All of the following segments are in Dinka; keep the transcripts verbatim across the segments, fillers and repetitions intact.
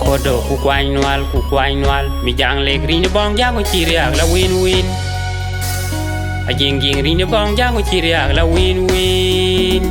Odo ku kuany nual, ku kuany nual, mi jaŋ lek rin bɔŋ jaŋ ku cï riak la win win. Ajiŋ jiŋ rin bɔŋ jaŋ ku cï riak la win win.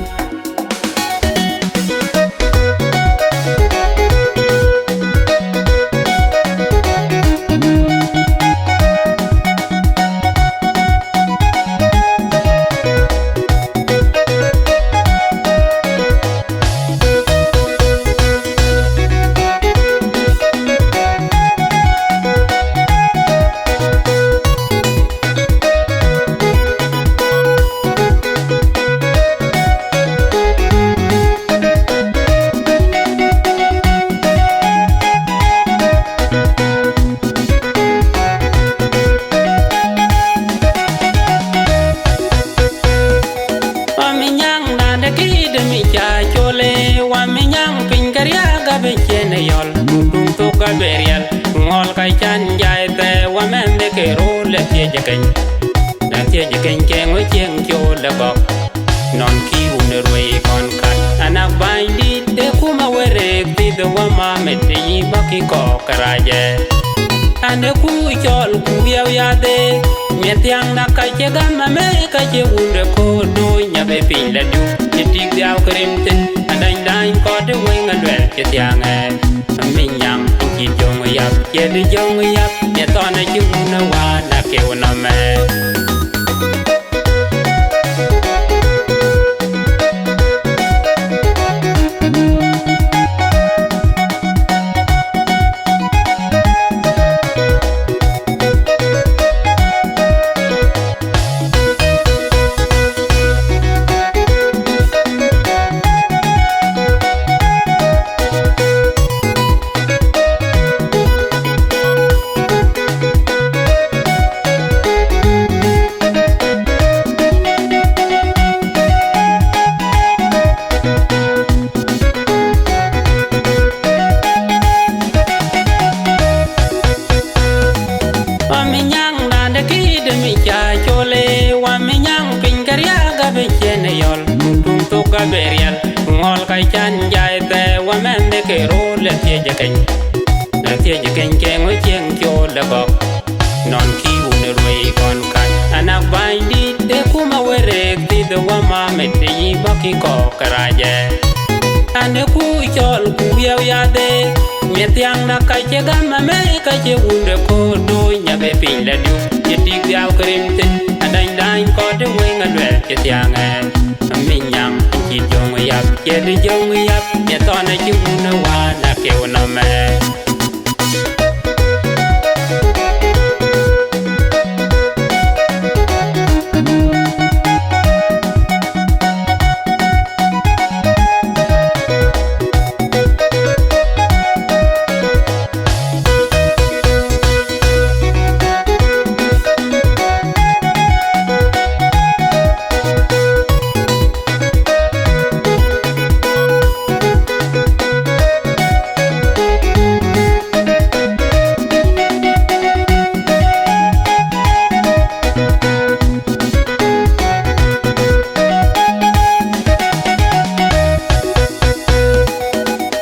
Wa mi nyaŋ dan de kï de mi ca cole, wa mi nyaŋ piny ke riak abï cien e yɔl, muk duŋ thok abï riɛl, ŋɔl ka can jai thɛɛ, wa mɛn de ke rol e thiec e keny, na thiec e keny ke ŋö cieŋ col e gɔk. Nɔn kï wun e ruei kɔn kat, anak bany dït de kuma werek thith, wa ma met de yi baki kɔk ke rajɛ. Ande ku cɔl ku yau yadhe, miɛt thiaŋ na ka cie gam ame ka cie wun de kodo nyabe piny la du, ye tik dhiau ke rim thin, adany dany kɔt de weng aluɛl cie thiaŋɛ. Ami nyaŋ, in cï jɔŋ yap, cie de jɔŋ yap, miɛt thɔn aci wun e wan akeu nɔmɛ. Wa mi nyaŋ dan de kï de mi ca cole, wa mi nyaŋ piny ke riak abï cien e yɔl, muk duŋ thok abï riɛl, ŋɔl ka can jai thɛɛ, wa mɛn de ke rol e thiec e keny, na thiec e keny ke ŋö cieŋ col e gɔk. Nɔn kï wun e ruei kɔn kat, anak bany dït de kuma werek thith, wa ma met de yi baki kɔk ke rajɛ. Ande ku cɔl ku yau yadhe, miɛt thiaŋ na ka cie gam ame ka cie wun de kodo nyabe piny la du, ye tik dhiau ke rim thin, adany dany kɔt de weng aluɛl cie thiaŋɛ. Ami nyaŋ, in cï jɔŋ yap, cie de jɔŋ yap, miɛt thɔn aci wun e wan akeu nɔmɛ.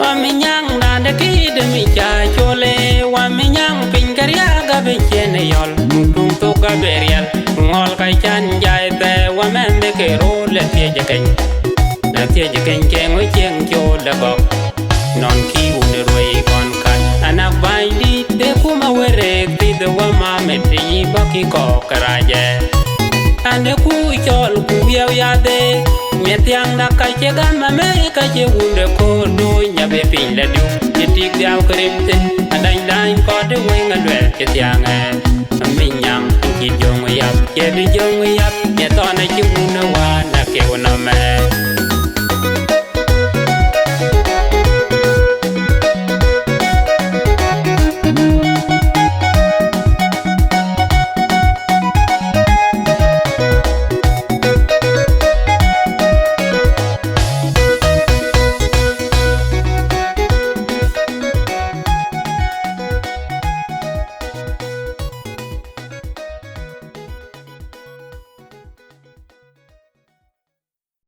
Wa mi nyaŋ dan de kï de mi ca cole, wa mi nyaŋ piny ke riak abï cien e yɔl, muk duŋ thok abï riɛl, ŋɔl ka can jai thɛɛ, wa mɛn de ke rol e thiec e keny, na thiec e keny ke ŋö cieŋ col e gɔk. Nɔn kï wun e ruei kɔn kat, anak bany dït de kuma werek thith, wa ma met de yi baki kɔk ke rajɛ. Ande ku cɔl ku yau yadhe, miɛt thiaŋ na ka cie gam ame ka cie wun de kodo nyabe piny la du, ye tik dhiau ke rim thin, adany dany kɔt de weng aluɛl cie thiaŋɛ. Ami nyaŋ, in cï jɔŋ yap, cie de jɔŋ yap, miɛt thɔn aci wun e wan akeu nɔmɛ.